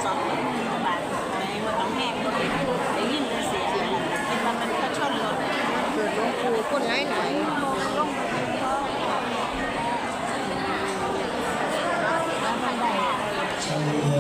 ສອງໝື່ນກວ່າບາດ ໄປບໍ່ຕ້ອງແຮງ ໄດ້ຍິນແຕ່ສຽງ ຄິດວ່າມັນພະຊົນລົດ. ເກີດຫຼວງປູ່ຄົນຫຼາຍໆ ລົງມາເປັນຂອງ ແລ້ວມັນໄດ້